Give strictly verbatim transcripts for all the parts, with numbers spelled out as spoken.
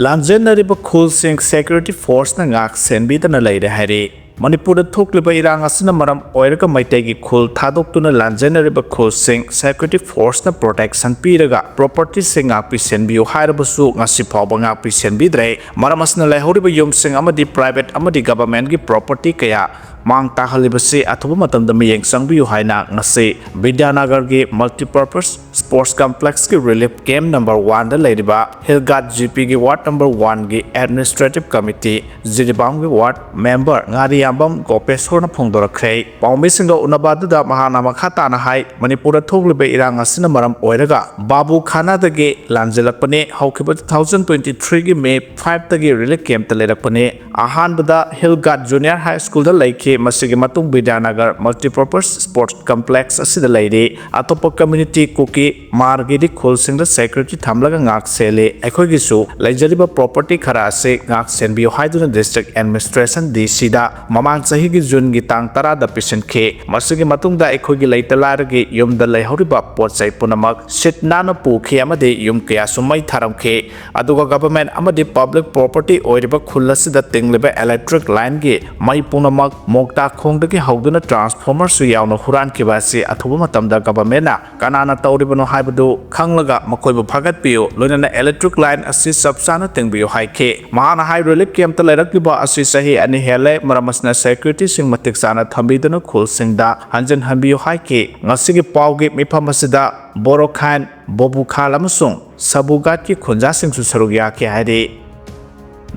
ꯂꯥꯟꯖꯦꯟꯅꯔꯤꯕ ꯈꯨꯜꯁꯤꯡ security ꯐꯣꯔꯁꯅ ꯉꯥꯛ ꯁꯦꯟꯕꯤꯗꯅ ꯂꯩꯔꯦ ꯍꯥꯏꯔꯤ꯫ ꯃꯅꯤꯄꯨꯔꯗ ꯊꯣꯛꯂꯤꯕ ꯏꯔꯥꯡ ꯑꯁꯤꯅ ꯃꯔꯝ ꯑꯣꯏꯔꯒ ꯃꯩꯇꯩꯒꯤ ꯈꯨꯜ ꯊꯥꯗꯣꯛꯇꯨꯅ ꯂꯥꯟꯖꯦꯟꯅꯔꯤꯕ ꯈꯨꯜꯁꯤꯡ ꯁꯦꯀ꯭ꯌꯨꯔꯤꯇꯤ ꯐꯣꯔꯁꯅ ꯄ꯭ꯔꯣꯇꯦꯛꯁꯟ ꯄꯤꯔꯒ ꯄ꯭ꯔꯣꯄꯔꯇꯤꯁꯤꯡ ꯉꯥꯛꯄꯤ ꯁꯦꯟꯕꯤꯌꯨ ꯍꯥꯏꯔꯕꯁꯨ ꯉꯁꯤ ꯐꯥꯎꯕ ꯉꯥꯛꯄꯤ ꯁꯦꯟꯕꯤꯗ꯭ꯔꯦ꯫ ꯃꯔꯝ ꯑꯁꯤꯅ ꯂꯩꯍꯧꯔꯤꯕ ꯌꯨꯝꯁꯤꯡ ꯑꯃꯗꯤ ꯄ꯭ꯔꯥꯏꯚꯦꯠ ꯑꯃꯗꯤ ꯒꯚꯔꯟꯃꯦꯟꯠꯀꯤ ꯄ꯭ꯔꯣꯄꯔꯇꯤ ꯀꯌꯥ ꯃꯥꯡ ꯇꯥꯛꯍꯜꯂꯤꯕꯁꯤ ꯑꯊꯨꯕ ꯃꯇꯝꯗ ꯃꯤꯠꯌꯦꯡ ꯆꯪꯕꯤꯌꯨ ꯍꯥꯏꯅ ꯉꯁꯤ ꯕꯤꯗ꯭ꯌꯥꯅꯒꯔꯒꯤ multipurpose sports ꯀꯝꯄ꯭ꯂꯦꯛꯁꯀꯤ relief camp number ꯋꯥꯟꯗ ꯂꯩꯔꯤꯕ ꯍꯤꯜ ꯒꯥꯔꯗ ꯖꯤꯄꯤꯒꯤ ꯋꯥꯔꯗ ꯅꯝꯕꯔ ꯋꯥꯟꯒꯤ ꯑꯦꯗꯃꯤꯅꯤꯁꯇ꯭ꯔꯦꯇꯤꯚ ꯀꯃꯤꯇꯤ ꯖꯤꯔꯤꯕꯥꯝꯒꯤ ꯋꯥꯔꯗ ꯃꯦꯝꯕꯔ ꯉꯥꯔꯤꯌꯥꯝꯕꯝ ꯒꯣꯄꯦꯁꯣꯔꯅ ꯐꯣꯡꯗꯣꯔꯛꯈ꯭ꯔꯦ꯫ ꯄꯥꯎꯃꯤꯁꯤꯡꯒ ꯎꯅꯕ ꯑꯗꯨꯗ ꯃꯍꯥꯛꯅ ꯃꯈꯥ ꯇꯥꯅ ꯍꯥꯏ, ꯃꯅꯤꯄꯨꯔꯗ ꯊꯣꯛꯂꯤꯕ ꯏꯔꯥꯡ ꯑꯁꯤꯅ ꯃꯔꯝ ꯑꯣꯏꯔꯒ ꯕꯥꯕꯨ ꯈꯥꯅꯥꯗꯒꯤ ꯂꯥꯟꯖꯦꯜꯂꯛꯄꯅꯤ꯫ ꯍꯧꯈꯤꯕ ꯇꯨ ꯊꯥꯎꯖꯟ ꯇ꯭ꯋꯦꯟꯇꯤ ꯊ꯭ꯔꯤꯒꯤ ꯃꯦ ꯐꯥꯏꯚꯇꯒꯤ ꯔꯤꯂꯤꯐ ꯀꯦꯝꯞꯇ ꯂꯩꯔꯛꯄꯅꯤ꯫ ꯑꯍꯥꯟꯕꯗ ꯍꯤꯜ ꯒꯥꯔꯗ ꯖꯨꯅꯤꯌꯔ ꯍꯥꯏ ꯁ꯭ꯀꯨꯜꯗ ꯂꯩꯈꯤ꯫ ꯃꯁꯤꯒꯤ ꯃꯇꯨꯡ ꯕꯤꯗ꯭ꯌꯥꯅꯒꯔ ꯃꯜꯇꯤꯄꯔꯄꯁ ꯁ꯭ꯄꯣꯔꯠꯁ ꯀꯝꯄ꯭ꯂꯦꯛꯁ ꯑꯁꯤꯗ ꯂꯩꯔꯤ꯫ ꯑꯇꯣꯞꯄ ꯀꯝꯃ꯭ꯌꯨꯅꯤꯇꯤ ꯀꯨꯀꯤ ꯃꯥꯔꯒꯤꯗꯤ ꯈꯨꯜꯁꯤꯡꯗ ꯁꯦꯀ꯭ꯌꯨꯔꯤꯇꯤ ꯊꯝꯂꯒ ꯉꯥꯛ ꯁꯦꯜꯂꯤ꯫ ꯑꯩꯈꯣꯏꯒꯤꯁꯨ ꯂꯩꯖꯔꯤꯕ ꯄ꯭ꯔꯣꯄꯔꯇꯤ ꯈꯔ ꯑꯁꯤ ꯉꯥꯛ ꯁꯦꯟꯕꯤꯌꯨ ꯍꯥꯏꯗꯨꯅ ꯗꯤꯁꯇ꯭ꯔꯤꯛ ꯑꯦꯗꯃꯤꯅꯤꯁꯇ꯭ꯔꯦꯁꯟ, ꯗꯤ ꯁꯤꯗ ꯃꯃꯥꯡ ꯆꯍꯤꯒꯤ ꯖꯨꯟꯒꯤ ꯇꯥꯡ ꯇꯔꯥꯗ ꯄꯤꯁꯤꯟꯈꯤ꯫ ꯃꯁꯤꯒꯤ ꯃꯇꯨꯡꯗ ꯑꯩꯈꯣꯏꯒꯤ ꯂꯩꯇ ꯂꯥꯏꯔꯒꯤ ꯌꯨꯝꯗ ꯂꯩꯍꯧꯔꯤꯕ ꯄꯣꯠ ꯆꯩ ꯄꯨꯝꯅꯃꯛ ꯁꯤꯠ ꯅꯥꯟꯅ ꯄꯨꯈꯤ ꯑꯃꯗꯤ ꯌꯨꯝ ꯀꯌꯥꯁꯨ ꯃꯩ ꯊꯥꯔꯝꯈꯤ꯫ ꯑꯗꯨꯒ ꯒꯚꯔꯟꯃꯦꯟꯠ ꯑꯃꯗꯤ ꯄꯕ꯭ꯂꯤꯛ ꯄ꯭ꯔꯣꯄꯔꯇꯤ ꯑꯣꯏꯔꯤꯕ ꯈꯨꯜ ꯑꯁꯤꯗ ꯇꯤꯡꯂꯤꯕ ꯏꯂꯦꯛꯇ꯭ꯔꯤꯛ ꯂꯥꯏꯟꯒꯤ ꯃꯩ ꯄꯨꯝꯅꯃꯛ ꯃꯣꯛꯇꯥꯈꯣꯡꯗꯒꯤ ꯍꯧꯗꯨꯅ ꯇ꯭ꯔꯥꯟꯁꯐꯣꯔꯃꯔꯁꯨ ꯌꯥꯎꯅ ꯍꯨꯔꯥꯟꯈꯤꯕ ꯑꯁꯤ ꯑꯊꯨꯕ ꯃꯇꯝꯗ ꯒꯚꯔꯟꯃꯦꯟꯠꯅ ꯀꯅꯥꯅ ꯇꯧꯔꯤꯕꯅꯣ ꯍꯥꯏꯕꯗꯨ ꯈꯪꯂꯒ ꯃꯈꯣꯏꯕꯨ ꯐꯥꯒꯠꯄꯤꯌꯨ, ꯂꯣꯏꯅꯅ ꯏꯂꯦꯛꯇ꯭ꯔꯤꯛ ꯂꯥꯏꯟ ꯑꯁꯤ ꯆꯞ ꯆꯥꯅ ꯇꯤꯡꯕꯤꯌꯨ ꯍꯥꯏꯈꯤ꯫ ꯃꯍꯥꯛꯅ ꯍꯥꯏ, ꯔꯤꯂꯤꯐ ꯀꯦꯝꯞꯇ ꯂꯩꯔꯛꯂꯤꯕ ꯑꯁꯤ ꯆꯍꯤ ꯑꯅꯤ ꯍꯦꯜꯂꯦ, ꯃꯔꯝ ꯑꯁꯤꯅ ꯁꯦꯀ꯭ꯌꯨꯔꯤꯇꯤꯁꯤꯡ ꯃꯇꯤꯛ ꯆꯥꯅ ꯊꯝꯕꯤꯗꯨꯅ ꯈꯨꯜꯁꯤꯡꯗ ꯍꯟꯖꯤꯟꯍꯟꯕꯤꯌꯨ ꯍꯥꯏꯈꯤ꯫ ꯉꯁꯤꯒꯤ ꯄꯥꯎꯒꯤ ꯃꯤꯐꯝ ꯑꯁꯤꯗ ꯕꯣꯔꯣꯈꯥꯏꯟ, ꯕꯣꯕꯨꯈꯥꯜ ꯑꯃꯁꯨꯡ ꯁꯕꯨꯒꯥꯠꯀꯤ ꯈꯨꯟꯖꯥꯁꯤꯡꯁꯨ ꯁꯔꯨꯛ ꯌꯥꯈꯤ ꯍꯥꯏꯔꯤ꯫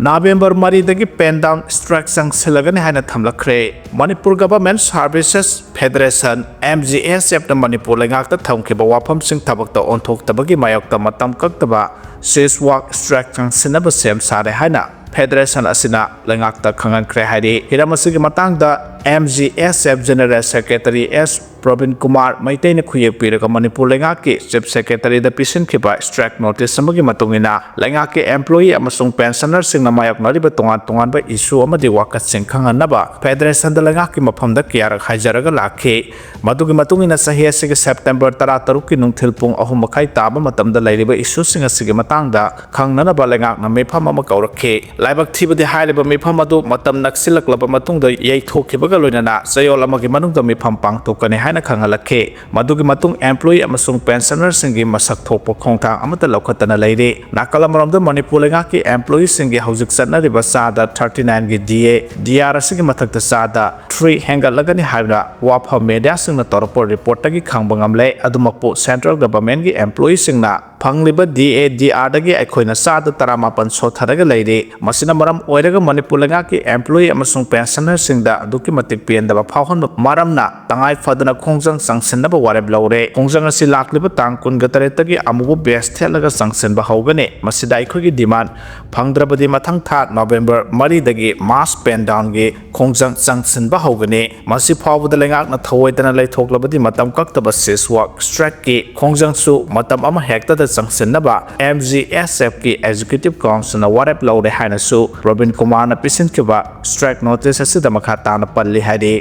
ꯅꯕꯦꯝꯕꯔ ꯃꯔꯤꯗꯒꯤ ꯄꯦꯟ ꯗꯥꯎꯟ ꯁ꯭ꯇ꯭ꯔꯥꯏꯛ ꯆꯪꯁꯤꯜꯂꯒꯅꯤ ꯍꯥꯏꯅ ꯊꯝꯂꯛꯈ꯭ꯔꯦ꯫ Manipur government services federation, M G S ꯑꯦꯐꯅ ꯃꯅꯤꯄꯨꯔ ꯂꯩꯉꯥꯛꯇ ꯊꯝꯈꯤꯕ ꯋꯥꯐꯝꯁꯤꯡ ꯊꯕꯛꯇ ꯑꯣꯟꯊꯣꯛꯇꯕꯒꯤ ꯃꯥꯌꯣꯛꯇ ꯃꯇꯝ ꯀꯛꯇꯕ ꯁꯤꯖ ꯋꯥꯛ ꯁ꯭ꯇ꯭ꯔꯥꯏꯛ ꯆꯪꯁꯤꯟꯅꯕ ꯁꯦꯝ ꯁꯥꯔꯦ ꯍꯥꯏꯅ ꯐꯦꯗꯔꯦꯁꯟ ꯑꯁꯤꯅ ꯂꯩꯉꯥꯛꯇ ꯈꯪꯍꯟꯈ꯭ꯔꯦ ꯍꯥꯏꯔꯤ꯫ ꯍꯤꯔꯝ ꯑꯁꯤꯒꯤ ꯃꯇꯥꯡꯗ ꯑꯦꯝ ꯖꯤ ꯑꯦꯁ ꯑꯦꯐ ꯖꯦꯅꯔꯦꯜ ꯁꯦꯀ꯭ꯔꯦꯇꯔꯤ ꯑꯦꯁ ꯄ꯭ꯔꯕꯤꯟ ꯀꯨꯃꯥꯔ ꯃꯩꯇꯩꯅ ꯈꯨꯌꯦꯛ ꯄꯤꯔꯒ ꯃꯅꯤꯄꯨꯔ ꯂꯩꯉꯥꯛꯀꯤ Chief Secretaryꯗ ꯄꯤꯁꯤꯟꯈꯤꯕ strike notice ꯑꯃꯒꯤ ꯃꯇꯨꯡ ꯏꯟꯅ, ꯂꯩꯉꯥꯛꯀꯤ employee ꯑꯃꯁꯨꯡ pensionerꯁꯤꯡꯅ ꯃꯥꯌꯣꯛꯅꯔꯤꯕ ꯇꯣꯉꯥꯟ ꯇꯣꯉꯥꯟꯕ issue ꯑꯃꯗꯤ ꯋꯥꯀꯠꯁꯤꯡ ꯈꯪꯍꯟꯅꯕ federationꯗ ꯂꯩꯉꯥꯛꯀꯤ ꯃꯐꯝꯗ ꯀꯌꯥꯔꯛ ꯍꯥꯏꯖꯔꯒ ꯂꯥꯛꯈꯤ꯫ ꯃꯗꯨꯒꯤ ꯃꯇꯨꯡ ꯏꯟꯅ, ꯆꯍꯤ ꯑꯁꯤꯒꯤ September ꯇꯔꯥꯇꯔꯨꯛꯀꯤ ꯅꯨꯡꯊꯤꯜ ꯄꯨꯡ ꯑꯍꯨꯝ ꯃꯈꯥꯏ ꯇꯥꯕ ꯃꯇꯝꯗ ꯂꯩꯔꯤꯕ issueꯁꯤꯡ ꯑꯁꯤꯒꯤ ꯃꯇꯥꯡꯗ ꯈꯪꯅꯅꯕ ꯂꯩꯉꯥꯛꯅ ꯃꯤꯐꯝ ꯑꯃ ꯀꯧꯔꯛꯈꯤ꯫ ꯂꯥꯏꯕꯛ ꯊꯤꯕꯗꯤ, ꯍꯥꯏꯔꯤꯕ ꯃꯤꯐꯝ ꯑꯗꯨ ꯃꯇꯝ ꯅꯛꯁꯤꯜꯂꯛꯂꯕ ꯃꯇꯨꯡꯗ ꯌꯩꯊꯣꯛꯈꯤꯕꯒ ꯂꯣꯏꯅꯅ ꯆꯌꯣꯜ ꯑꯃꯒꯤ ꯃꯅꯨꯡꯗ ꯃꯤꯐꯝ ꯄꯥꯡꯊꯣꯛꯀꯅꯤ ꯍꯥꯏꯅ ꯈꯪꯍꯜꯂꯛꯈꯤ꯫ ꯃꯗꯨꯒꯤ ꯃꯇꯨꯡ employee ꯑꯃꯁꯨꯡ pensionerꯁꯤꯡꯒꯤ ꯃꯁꯛ ꯊꯣꯛꯄ ꯈꯣꯡꯊꯥꯡ ꯑꯃꯠꯇ ꯂꯧꯈꯠꯇꯅ ꯂꯩꯔꯤ꯫ ꯅꯥꯀꯜ ꯑꯃꯔꯣꯝꯗ, ꯃꯅꯤꯄꯨꯔ ꯂꯩꯉꯥꯛꯀꯤ employeeꯁꯤꯡꯒꯤ ꯍꯧꯖꯤꯛ ꯆꯠꯅꯔꯤꯕ ꯆꯥꯗ thirty nineꯒꯤ DA, DR ꯑꯁꯤꯒꯤ ꯃꯊꯛꯇ ꯆꯥꯗ three ꯍꯦꯟꯒꯠꯂꯒꯅꯤ ꯍꯥꯏꯕ ꯋꯥꯐꯝ mediaꯁꯤꯡꯅ ꯇꯧꯔꯛꯄ reportꯇꯒꯤ ꯈꯪꯕ ꯉꯝꯂꯦ꯫ ꯑꯗꯨꯃꯛꯄꯨ, central governmentꯀꯤ employeeꯁꯤꯡꯅ ꯐꯪꯂꯤꯕ DA, DRꯗꯒꯤ ꯑꯩꯈꯣꯏꯅ ꯆꯥꯗ ꯇꯔꯥꯃꯥꯄꯟ ꯁꯣꯠꯊꯔꯒ ꯂꯩꯔꯤ꯫ ꯃꯁꯤꯅ ꯃꯔꯝ ꯑꯣꯏꯔꯒ ꯃꯅꯤꯄꯨꯔ ꯂꯩꯉꯥꯛꯀꯤ employee ꯑꯃꯁꯨꯡ pensionerꯁꯤꯡꯗ ꯑꯗꯨꯛꯀꯤ ꯃꯇꯤꯛ ꯄꯦꯟꯗꯕ ꯐꯥꯎꯍꯟꯕ ꯃꯔꯝꯅ, ꯇꯉꯥꯏ ꯐꯗꯅ ꯈꯣꯡꯖꯪ ꯆꯪꯁꯤꯟꯅꯕ ꯋꯥꯔꯦꯞ ꯂꯧꯔꯦ꯫ ꯈꯣꯡꯖꯪ ꯑꯁꯤ ꯂꯥꯛꯂꯤꯕ ꯇꯥꯡ ꯀꯨꯟꯒ ꯇꯔꯦꯠꯇꯒꯤ ꯑꯃꯨꯕ batch ꯊꯦꯠꯂꯒ ꯆꯪꯁꯤꯟꯕ ꯍꯧꯒꯅꯤ꯫ ꯃꯁꯤꯗ ꯑꯩꯈꯣꯏꯒꯤ demand ꯐꯪꯗ꯭ꯔꯕꯗꯤ, ꯃꯊꯪ ꯊꯥ November ꯃꯔꯤꯗꯒꯤ mass pen downꯒꯤ ꯈꯣꯡꯖꯪ ꯆꯪꯁꯤꯟꯕ ꯍꯧꯒꯅꯤ꯫ ꯃꯁꯤ ꯐꯥꯎꯕꯗ ꯂꯩꯉꯥꯛꯅ ꯊꯧꯑꯣꯏꯗꯅ ꯂꯩꯊꯣꯛꯂꯕꯗꯤ, ꯃꯇꯝ ꯀꯛꯇꯕ cease work strikeꯀꯤ ꯈꯣꯡꯖꯪꯁꯨ ꯃꯇꯝ ꯑꯃ ꯍꯦꯛꯇꯗ ꯆꯪꯁꯤꯟꯅꯕ MGSFꯀꯤ Executive Councilꯅ ꯋꯥꯔꯦꯞ ꯂꯧꯔꯦ ꯍꯥꯏꯅꯁꯨ ꯄ꯭ꯔꯕꯤꯟ ꯀꯨꯃꯥꯔꯅ ꯄꯤꯁꯤꯟꯈꯤꯕ strike notice ꯑꯁꯤꯗ ꯃꯈꯥ ꯇꯥꯅ ꯄꯜꯂꯤ ꯍꯥꯏꯔꯤ꯫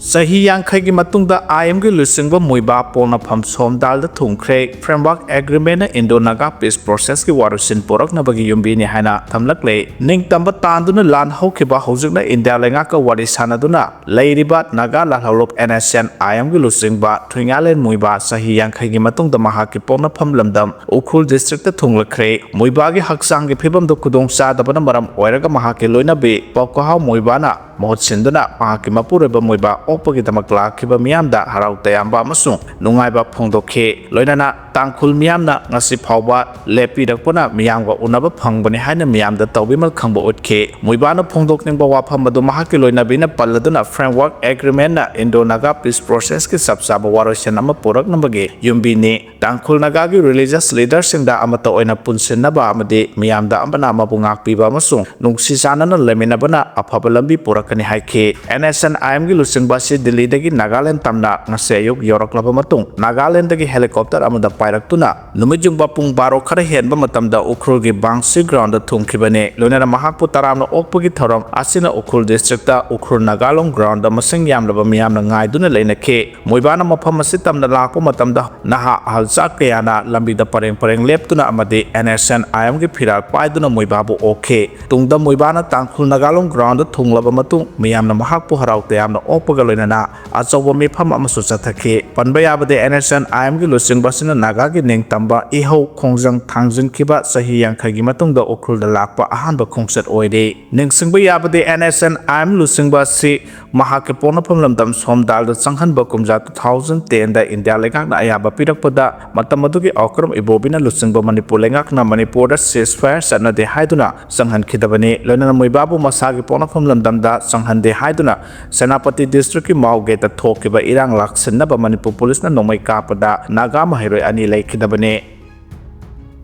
ꯆꯍꯤ ꯌꯥꯡꯈꯩꯒꯤ ꯃꯇꯨꯡꯗ ꯑꯥꯏ ꯑꯦꯝꯒꯤ ꯂꯨꯆꯤꯡꯕ ꯃꯨꯏꯕꯥ ꯄꯣꯛꯅꯐꯝ ꯁꯣꯝꯗꯥꯜꯗ ꯊꯨꯡꯈ꯭ꯔꯦ꯫ Framework Agreementꯅ Indo-Naga peace processꯀꯤ ꯋꯥꯔꯣꯏꯁꯤꯟ ꯄꯨꯔꯛꯅꯕꯒꯤ ꯌꯨꯝꯕꯤꯅꯤ ꯍꯥꯏꯅ ꯊꯝꯂꯛꯂꯦ꯫ ꯅꯤꯡꯇꯝꯕ ꯇꯥꯟꯗꯨꯅ ꯂꯥꯟ ꯍꯧꯈꯤꯕ, ꯍꯧꯖꯤꯛꯅ ꯏꯟꯗꯤꯌꯥ ꯂꯩꯉꯥꯛꯀ ꯋꯥꯔꯤ ꯁꯥꯟꯅꯗꯨꯅ ꯂꯩꯔꯤꯕ ꯅꯥꯒꯥ ꯂꯥꯜꯍꯧꯂꯨꯞ NSCN-IMꯒꯤ ꯂꯨꯆꯤꯡꯕ ꯊꯨꯏꯉꯥꯂꯦꯟ ꯃꯨꯏꯕꯥ ꯆꯍꯤ ꯌꯥꯡꯈꯩꯒꯤ ꯃꯇꯨꯡꯗ ꯃꯍꯥꯛꯀꯤ ꯄꯣꯛꯅꯐꯝ ꯂꯝꯗꯝ ꯎꯈ꯭ꯔꯨꯜ districtꯇ ꯊꯨꯡꯂꯛꯈ꯭ꯔꯦ꯫ ꯃꯨꯏꯕꯥꯒꯤ ꯍꯛꯆꯥꯡꯒꯤ ꯐꯤꯕꯝꯗꯨ ꯈꯨꯗꯣꯡ ꯆꯥꯗꯕꯅ ꯃꯔꯝ ꯑꯣꯏꯔꯒ ꯃꯍꯥꯛꯀꯤ ꯂꯣꯏꯅꯕꯤ ꯄꯣꯀꯣꯍꯥꯎ ꯃꯨꯏꯕꯥꯅ ꯃꯍꯨꯠ ꯁꯤꯟꯗꯨꯅ ꯃꯍꯥꯛꯀꯤ ꯃꯄꯨꯔꯣꯏꯕ ꯃꯨꯏꯕꯥ ꯑꯣꯛꯄꯒꯤꯗꯃꯛ ꯂꯥꯛꯈꯤꯕ ꯃꯤꯌꯥꯝꯗ ꯍꯔꯥꯎ ꯇꯌꯥꯝꯕ ꯑꯃꯁꯨꯡ ꯅꯨꯡꯉꯥꯏꯕ ꯐꯣꯡꯗꯣꯛꯈꯤ꯫ ꯂꯣꯏꯅꯅ ꯇꯥꯡꯈꯨꯜ ꯃꯤꯌꯥꯝꯅ ꯉꯁꯤ ꯐꯥꯎꯕ ꯂꯦꯞꯄꯤꯔꯛꯄꯅ ꯃꯤꯌꯥꯝꯒ ꯎꯅꯕ ꯐꯪꯕꯅꯤ ꯍꯥꯏꯅ ꯃꯤꯌꯥꯝꯗ ꯇꯧꯕꯤꯃꯜ ꯈꯪꯕ ꯎꯠꯈꯤ꯫ ꯃꯨꯏꯕꯥꯅ ꯐꯣꯡꯗꯣꯛꯅꯤꯡꯕ ꯋꯥꯐꯝ ꯑꯗꯨ ꯃꯍꯥꯛꯀꯤ ꯂꯣꯏꯅꯕꯤꯅ ꯄꯜꯂꯗꯨꯅ, Framework Agreementꯅ Indo-Naga peace processꯀꯤ ꯆꯞ ꯆꯥꯕ ꯋꯥꯔꯣꯏꯁꯤꯟ ꯑꯃ ꯄꯨꯔꯛꯅꯕꯒꯤ ꯌꯨꯝꯕꯤꯅꯤ꯫ ꯇꯥꯡꯈꯨꯜ ꯅꯥꯒꯥꯒꯤ religious leaderꯁꯤꯡꯗ ꯑꯃꯠꯇ ꯑꯣꯏꯅ ꯄꯨꯟꯁꯤꯟꯅꯕ ꯑꯃꯗꯤ ꯃꯤꯌꯥꯝꯗ ꯑꯃꯅ ꯑꯃꯕꯨ ꯉꯥꯛꯄꯤꯕ ꯑꯃꯁꯨꯡ ꯅꯨꯡꯁꯤ ꯆꯥꯟꯅꯅ ꯂꯩꯃꯤꯟꯅꯕꯅ ꯑꯐꯕ ꯂꯝꯕꯤ ꯄꯨꯔꯛ ꯀꯅꯤ ꯍꯥꯏꯈꯤ꯫ NSCN-IM-ꯒꯤ ꯂꯨꯆꯤꯡꯕ ꯑꯁꯤ ꯗꯤꯜꯂꯤꯗꯒꯤ ꯅꯥꯒꯥꯂꯦꯟ ꯇꯝꯅ ꯉꯁꯤ ꯑꯌꯨꯛ ꯌꯧꯔꯛꯂꯕ ꯃꯇꯨꯡ ꯅꯥꯒꯥꯂꯦꯟꯗꯒꯤ helicopter ꯑꯃꯗ ꯄꯥꯏꯔꯛꯇꯨꯅ ꯅꯨꯃꯤꯠ ꯌꯨꯡꯕ ꯄꯨꯡ ꯕꯥꯔꯣ ꯈꯔ ꯍꯦꯟꯕ ꯃꯇꯝꯗ ꯎꯈ꯭ꯔꯨꯜꯒꯤ ꯕꯥꯡꯁꯤ ground-ꯗ ꯊꯨꯡꯈꯤꯕꯅꯤ꯫ ꯂꯣꯏꯅꯅ ꯃꯍꯥꯛꯄꯨ ꯇꯔꯥꯝꯅ ꯑꯣꯛꯄꯒꯤ ꯊꯧꯔꯝ ꯑꯁꯤꯅ ꯎꯈ꯭ꯔꯨꯜ district-ꯇ ꯎꯈ꯭ꯔꯨꯜ ꯅꯥꯒꯥꯂꯣꯡ ground-ꯗ ꯃꯁꯤꯡ ꯌꯥꯝꯂꯕ ꯃꯤꯌꯥꯝꯅ ꯉꯥꯏꯗꯨꯅ ꯂꯩꯅꯈꯤ꯫ ꯃꯣꯏꯕꯥꯅ ꯃꯐꯝ ꯑꯁꯤ ꯇꯝꯅ ꯂꯥꯛꯄ ꯃꯇꯝꯗ ꯅꯍꯥ ꯑꯍꯜ ꯆꯥꯛ ꯀꯌꯥꯅ ꯂꯝꯕꯤꯗ ꯄꯔꯦꯡ ꯄꯔꯦꯡ ꯂꯦꯞꯇꯨꯅ ꯑꯃꯗꯤ NSCN-IM-ꯒꯤ ꯐꯤꯔꯥꯜ ꯄꯥꯏꯗꯨꯅ ꯃꯣꯏꯕꯥꯕꯨ ꯑꯣꯛꯈꯤ꯫ ꯇꯨꯡꯗ ꯃꯣꯏꯕꯥꯅ ꯇꯥꯡꯈꯨꯜ ꯅꯥꯒꯥꯂꯣꯡ ground-ꯗ ꯊꯨꯡꯂꯕ ꯃꯇꯨꯡ ꯃꯤꯌꯥꯝꯅ ꯃꯍꯥꯛꯄꯨ ꯍꯔꯥꯎ ꯇꯌꯥꯝꯅ ꯑꯣꯛꯄꯒ ꯂꯣꯏꯅꯅ ꯑꯆꯧꯕ ꯃꯤꯐꯝ ꯑꯃꯁꯨ ꯆꯠꯊꯈꯤ꯫ ꯄꯟꯕ ꯌꯥꯕꯗꯤ, NSCN-IM-ꯒꯤ ꯂꯨꯆꯤꯡꯕ ꯑꯁꯤꯅ ꯅꯥꯒꯥꯒꯤ ꯅꯤꯡꯇꯝꯕ ꯏꯍꯧ ꯈꯣꯡꯖꯪ ꯊꯥꯡꯖꯤꯟꯈꯤꯕ ꯆꯍꯤ ꯌꯥꯡꯈꯩꯒꯤ ꯃꯇꯨꯡꯗ ꯎꯈ꯭ꯔꯨꯜꯗ ꯂꯥꯛꯄ ꯑꯍꯥꯟꯕ ꯈꯣꯡꯆꯠ ꯑꯣꯏꯔꯤ꯫ ꯅꯤꯡꯁꯤꯡꯕ ꯌꯥꯕꯗꯤ, NSCN-IM ꯂꯨꯆꯤꯡꯕ ꯑꯁꯤ ꯃꯍꯥꯛꯀꯤ ꯄꯣꯛꯅꯐꯝ ꯂꯝꯗꯝ ꯁꯣꯝꯗꯥꯜꯗ ꯆꯪꯍꯟꯕ ꯀꯨꯝꯖꯥ two thousand ten-ꯗ ꯏꯟꯗꯤꯌꯥ ꯂꯩꯉꯥꯛꯅ ꯑꯌꯥꯕ ꯄꯤꯔꯛꯄꯗ, ꯃꯇꯝ ꯑꯗꯨꯒꯤ ꯑꯣꯀ꯭ꯔꯝ ꯏꯕꯣꯕꯤꯅ ꯂꯨꯆꯤꯡꯕ ꯃꯅꯤꯄꯨꯔ ꯂꯩꯉꯥꯛꯅ ꯃꯅꯤꯄꯨꯔꯗ ceasefire ꯆꯠꯅꯗꯦ ꯍꯥꯏꯗꯨꯅ ꯆꯪꯍꯟꯈꯤꯗꯕꯅꯤ꯫ ꯂꯣꯏꯅꯅ ꯃꯣꯏꯕꯥꯕꯨ ꯃꯁꯥꯒꯤ ꯄꯣꯛꯅꯐꯝ ꯂꯝꯗꯝꯗ ꯆꯪꯍꯟꯗꯦ ꯍꯥꯏꯗꯨꯅ ꯁꯦꯅꯥꯄꯇꯤ district-ꯀꯤ ꯃꯥꯎ gate-ꯇ ꯊꯣꯛꯈꯤꯕ ꯏꯔꯥꯡ ꯂꯥꯛꯁꯤꯟꯅꯕ ꯃꯅꯤꯄꯨꯔ ꯄꯨꯂꯤꯁꯅ ꯅꯣꯡꯃꯩ ꯀꯥꯞꯄꯗ ꯅꯥꯒꯥ ꯃꯍꯩꯔꯣꯏ ꯑꯅꯤ ꯂꯩꯈꯤꯗꯕꯅꯤ꯫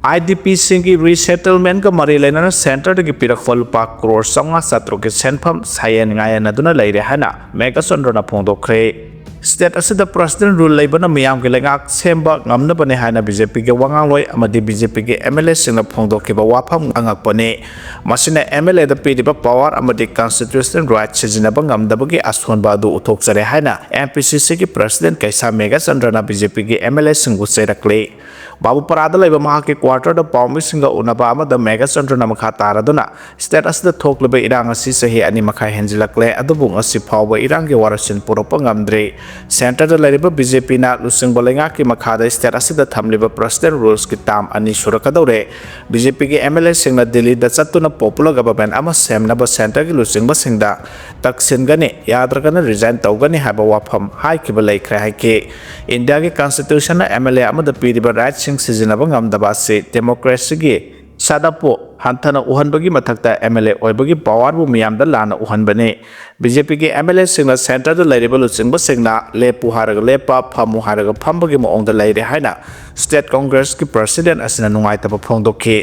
IDP-ꯁꯤꯡꯒꯤ resettlement-ꯀ ꯃꯔꯤ ꯂꯩꯅꯅ centre-ꯗꯒꯤ ꯄꯤꯔꯛꯄ ꯂꯨꯄꯥ ꯀ꯭ꯔꯣꯔ ꯆꯥꯃꯉꯥ ꯆꯥꯇ꯭ꯔꯨꯛꯀꯤ ꯁꯦꯟꯐꯝ ꯁꯥꯌꯦꯟ ꯉꯥꯌꯦꯟꯅꯗꯨꯅ ꯂꯩꯔꯦ ꯍꯥꯏꯅ ꯃꯦꯘꯆꯟꯗ꯭ꯔꯅ ꯐꯣꯡꯗꯣꯛꯈ꯭ꯔꯦ꯫ State ꯑꯁꯤꯗ President rule ꯂꯩꯕꯅ ꯃꯤꯌꯥꯝꯒꯤ ꯂꯩꯉꯥꯛ ꯁꯦꯝꯕ ꯉꯝꯅꯕꯅꯤ ꯍꯥꯏꯅ BJP-ꯒꯤ ꯋꯥꯉꯥꯡꯂꯣꯏ ꯑꯃꯗꯤ BJP-ꯒꯤ MLA-ꯁꯤꯡꯅ ꯐꯣꯡꯗꯣꯛꯈꯤꯕ ꯋꯥꯐꯝ ꯑꯉꯛꯄꯅꯤ꯫ ꯃꯁꯤꯅ MLA-ꯗ ꯄꯤꯔꯤꯕ power ꯑꯃꯗꯤ constitutional right ꯁꯤꯖꯤꯟꯅꯕ ꯉꯝꯗꯕꯒꯤ ꯑꯁꯣꯟꯕ ꯑꯗꯨ ꯎꯠꯊꯣꯛꯆꯔꯦ ꯍꯥꯏꯅ MPCC-ꯒꯤ President ꯀꯩꯁꯥ ꯃꯦꯘꯆꯟꯗ꯭ꯔꯅ BJP-ꯒꯤ MLA-ꯁꯤꯡꯕꯨ ꯆꯩꯔꯛꯂꯤ꯫ ꯕꯥꯕꯨꯄꯥꯔꯥꯗ ꯂꯩꯕ ꯃꯍꯥꯛꯀꯤ quarter-ꯗ ꯄꯥꯎꯃꯤꯁꯤꯡꯒ ꯎꯅꯕ ꯑꯃꯗ ꯃꯦꯘꯆꯟꯗ꯭ꯔꯅ ꯃꯈꯥ ꯇꯥꯔꯗꯨꯅ, State ꯑꯁꯤꯗ ꯊꯣꯛꯂꯤꯕ ꯏꯔꯥꯡ ꯑꯁꯤ ꯆꯍꯤ ꯑꯅꯤ ꯃꯈꯥꯏ ꯍꯦꯟꯖꯤꯜꯂꯛꯂꯦ, ꯑꯗꯨꯕꯨ ꯉꯁꯤ ꯐꯥꯎꯕ ꯏꯔꯥꯡꯒꯤ ꯋꯥꯔꯣꯏꯁꯤꯟ ꯄꯨꯔꯛꯄ ꯉꯝꯗ꯭ꯔꯤ꯫ Centre-ꯗ ꯂꯩꯔꯤꯕ BJP-ꯅ ꯂꯨꯆꯤꯡꯕ ꯂꯩꯉꯥꯛꯀꯤ ꯃꯈꯥꯗ state ꯑꯁꯤꯗ ꯊꯝꯂꯤꯕ President rule-ꯒꯤ term ꯑꯅꯤ ꯁꯨꯔꯛꯀꯗꯧꯔꯦ꯫ BJP-ꯒꯤ MLA-ꯁꯤꯡꯅ ꯗꯤꯜꯂꯤꯗ ꯆꯠꯇꯨꯅ popular government ꯑꯃ ꯁꯦꯝꯅꯕ centre-ꯒꯤ ꯂꯨꯆꯤꯡꯕꯁꯤꯡꯗ ꯇꯛꯁꯤꯟꯒꯅꯤ, ꯌꯥꯗ꯭ꯔꯒꯅ resign ꯇꯧꯒꯅꯤ ꯍꯥꯏꯕ ꯋꯥꯐꯝ ꯍꯥꯏꯈꯤꯕ ꯂꯩꯈ꯭ꯔꯦ ꯍꯥꯏꯈꯤ꯫ ꯏꯟꯗꯤꯌꯥꯒꯤ constitution-ꯅ MLA ꯑꯃꯗ ꯄꯤꯔꯤꯕ right-ꯁꯤꯡ ꯁꯤꯖꯤꯟꯅꯕ ꯉꯝꯗꯕ ꯑꯁꯤ democracy-ꯒꯤ ꯆꯠꯅꯄꯣ ꯍꯟꯊꯅ ꯎꯍꯟꯕꯒꯤ ꯃꯊꯛꯇ M L A ꯑꯣꯏꯕꯒꯤ powerꯕꯨ ꯃꯤꯌꯥꯝꯗ ꯂꯥꯟꯅ ꯎꯍꯟꯕꯅꯤ꯫ BJPꯒꯤ MLAꯁꯤꯡꯅ centreꯗ ꯂꯩꯔꯤꯕ ꯂꯨꯆꯤꯡꯕꯁꯤꯡꯅ ꯂꯦꯞꯄꯨ ꯍꯥꯏꯔꯒ ꯂꯦꯞꯄ, ꯐꯝꯃꯨ ꯍꯥꯏꯔꯒ ꯐꯝꯕꯒꯤ ꯃꯑꯣꯡꯗ ꯂꯩꯔꯦ ꯍꯥꯏꯅ state Congressꯀꯤ president ꯑꯁꯤꯅ ꯅꯨꯡꯉꯥꯏꯇꯕ ꯐꯣꯡꯗꯣꯛꯈꯤ꯫